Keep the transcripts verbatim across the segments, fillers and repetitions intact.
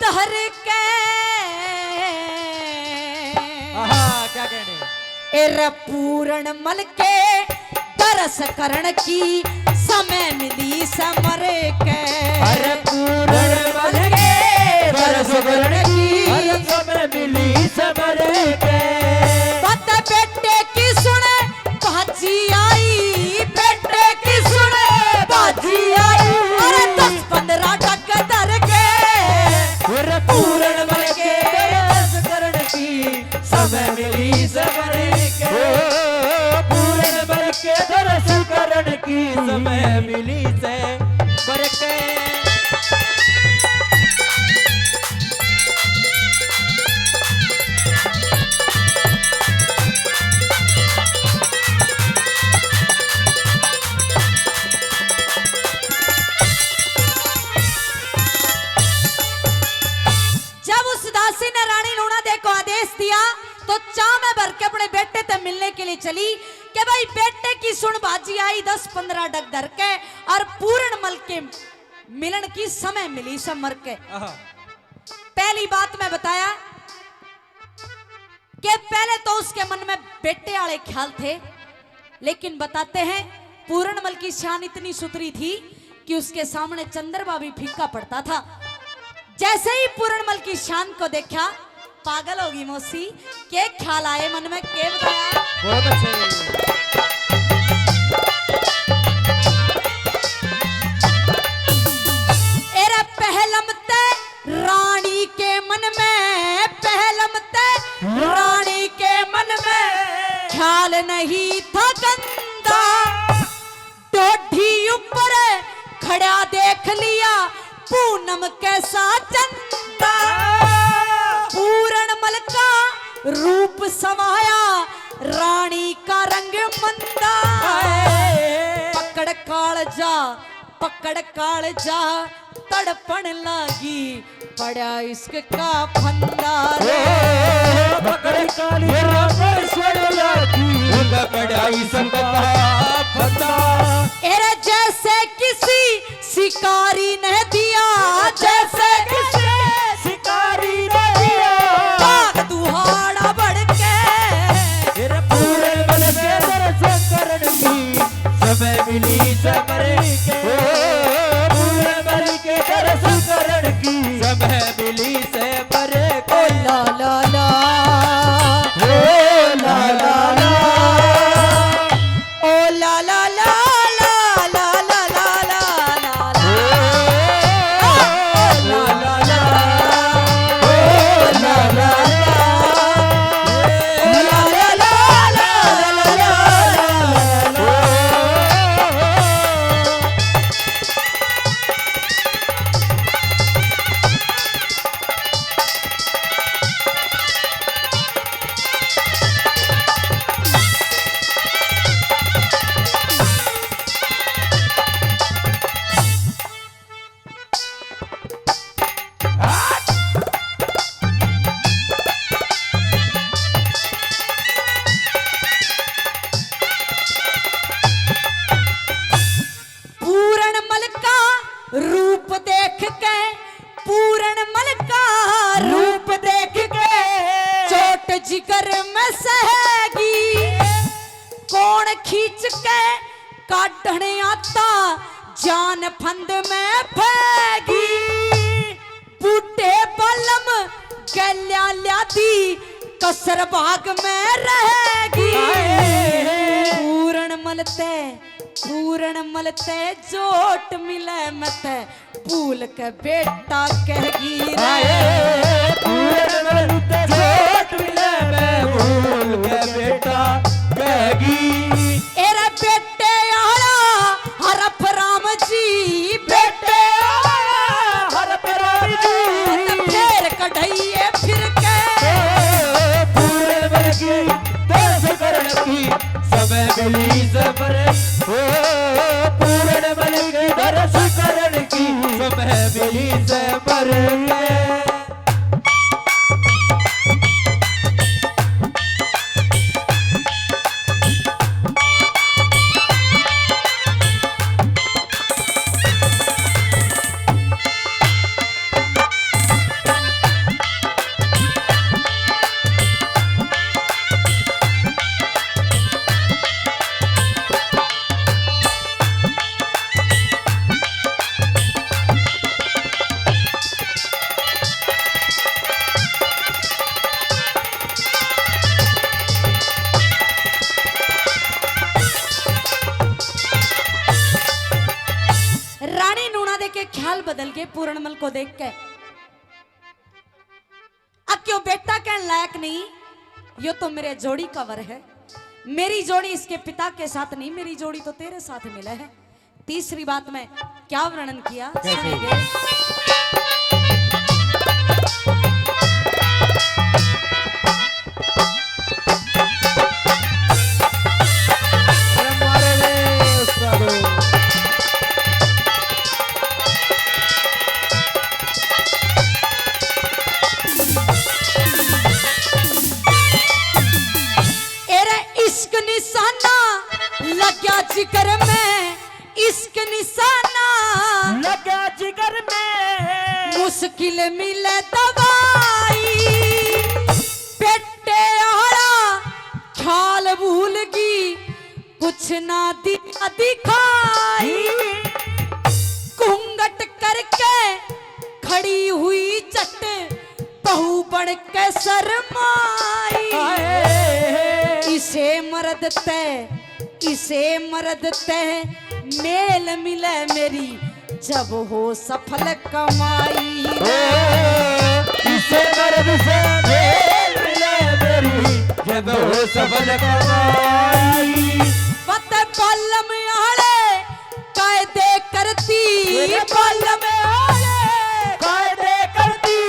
हर के। आहा, क्या कहने। ए रे पूरण मल के दरस करण की समय मिली समर के। अरे पूरण मल के दरस करण की अरे समय मिली समर के। बत बेटे की सुन बाजी आई, बेटे की सुन बाजी आई। अरे दस पन्द्रह टक धर के। अरे पूरण मल के दरस करण की समय मिली समर के। ओ, पूरण मल के दरस करण की समय मिली समर के। जब उस दासी ने रानी लूणा दे को आदेश दिया, तो चाह में भर के अपने बेटे ते मिलने के लिए चली कि भाई, बेटे की सुन बाजी आई, दस पन्द्रह डग धर के, और पूरण मल के मिलन की समय मिली समर के। आहा। पहली बात मैं बताया कि पहले तो उसके मन में बेटे आले ख्याल थे, लेकिन बताते हैं, पूरणमल की शान इतनी सुथरी थी कि उसके सामने चंद्रमा भी फीका पड़ता था। जैसे ही पूरणमल की शान को देखा, पागल होगी मौसी, के ख्याल आए मन में, के बताया? बहुत अच्छे। एरा पहलम ते रानी के मन में, पहलम ते रानी के मन में ख्याल नहीं था गंदा। डोढ़ी ऊपर खड़ा देख लिया पूनम कैसा चंदा। पूरणमल का रूप समाया, रानी का रंग मंदा। पकड़ कालजा, पकड़ कालजा, तड़पण लागी, पड़ा इश्क का फंदा रे। ओ, पकड़ कालजा, तड़पण लागी, पड़ा इश्क का फंदा। एरे जैसे किसी शिकारी ने दिया, जैसे किसी शिकारी ने दिया, बाघ दुहाड़ा बढ़ के। एरे पूरणमल के दरस करण की समय मिली समर के। ओ, पूरणमल के दरस करण की समय मिली समर के। ओ ला ला ला, ओ ला ला ला, ओ ला ला ला, ला ला ला। पूरणमल का रूप देख के, पूरणमल का रूप देख के, चोट जिगर में सहगी। कौन खींच के काढ़ने आता, जान फंद में फैगी। बूढ़े बालम गैल्या ल्यादी, कसर बाग में रहेगी। हाय। पूरणमल ते, पूरणमल ते चोट मिले मत, भूल के बेटा कहगी रे। हाय, पूरणमल ते चोट मिले मैं, भूल के बेटा कहगी। एरे बेटे आला हरप राम जी, बेटे आला हरप राम जी। फेर कढ़ाइए फिर के। ओ, पूरणमल की दरस करण की समय मिली समर। ओ, पूरणमल की दरस करण की समय मिली समर के। बदल के पूरणमल को देख के, अब क्यों बेटा कहने लायक नहीं? यो तो मेरे जोड़ी का वर है। मेरी जोड़ी इसके पिता के साथ नहीं, मेरी जोड़ी तो तेरे साथ मिला है। तीसरी बात में क्या वर्णन किया, कैसे? सुनेंगे। अरे मारे रे उस्तादो। एरे इश्क निशाना लग्या जिगर में, इश्क निशाना लग्या जिगर में। मुश्किल मिले दवाई, बेटे आला ख्याल भूल गई, कुछ ना दिया दिखाई। घूंघट करके खड़ी हुई चट, बहू बन के शर्माई। हाय। इसे मर्द ते, इसे मर्द ते मेल मिले मेरी, जब हो सफल कमाई। ओ, इसे मर्द से मेल मिले मेरी, जब हो सफल कमाई। पत बालम आले कायदे करती, मेरे बालम आले कायदे करती।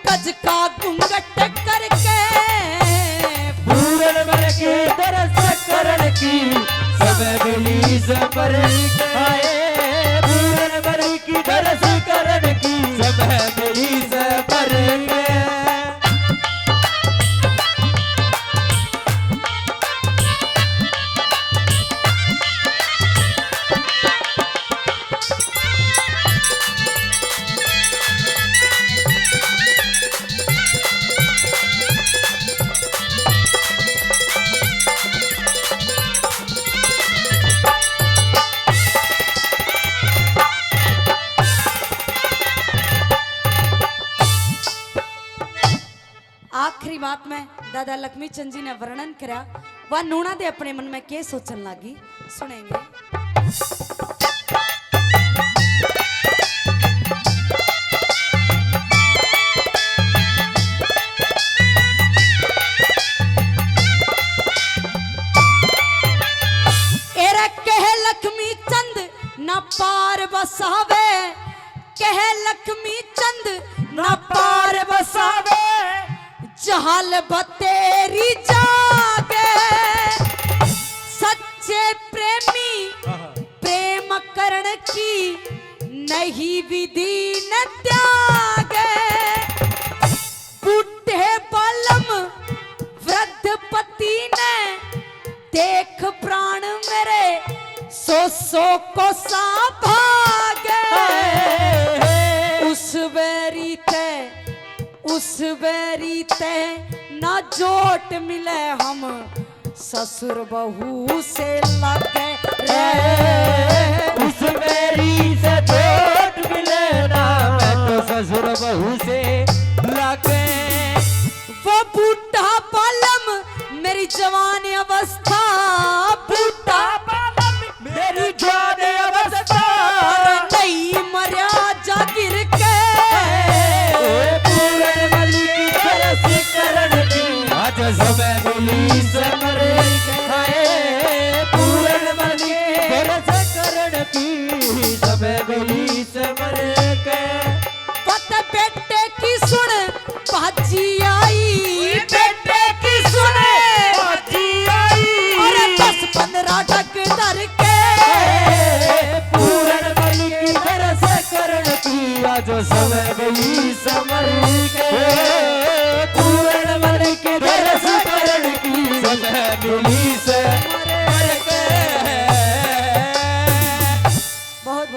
गज का घूंघट करके पूरणमल की दरस करण की समय मिली समर के। हाय, पूरणमल की दरस करण की समय मिली समर के। आखिरी बात में दादा लक्ष्मी चंद जी ने वर्णन करा, वह नूणा दे अपने मन में के सोचन लागी, सुनेंगे। एरा कह लक्ष्मी चंद ना पार बसावे, कह लक्ष्मी चंद ना पार बसावे। जहाल बतेरी जागे, सच्चे प्रेमी प्रेम करण की नहीं विधि न त्यागे। बूढ़े बालम वृद्ध पति ने देख प्राण मेरे सौ सौ कोसा भागे। उस बैरी ते, उस बैरी ते ना जोट मिले हम ससुर बहू से लागे रे। उस बैरी से जोट मिले ना मैं तो ससुर बहू से लागे। वो बूढ़ा बालम मेरी जवान अवस्था, बूढ़ा बालम मेरी जवान अवस्था। अरे नहीं मरया जागिर के। ए पूरणमल की दरस करण की आज समय मिली समर के। हाय, पूरणमल की दरस करण की समय मिली समर के। पत बेटे की सुन भाजी आई, बेटे की सुन भाजी आई। अरे दस पन्द्रह ढक धर के। पूरणमल की दरस करण की आज समय मिली समर के। पूरणमल की दरस करण की समय मिली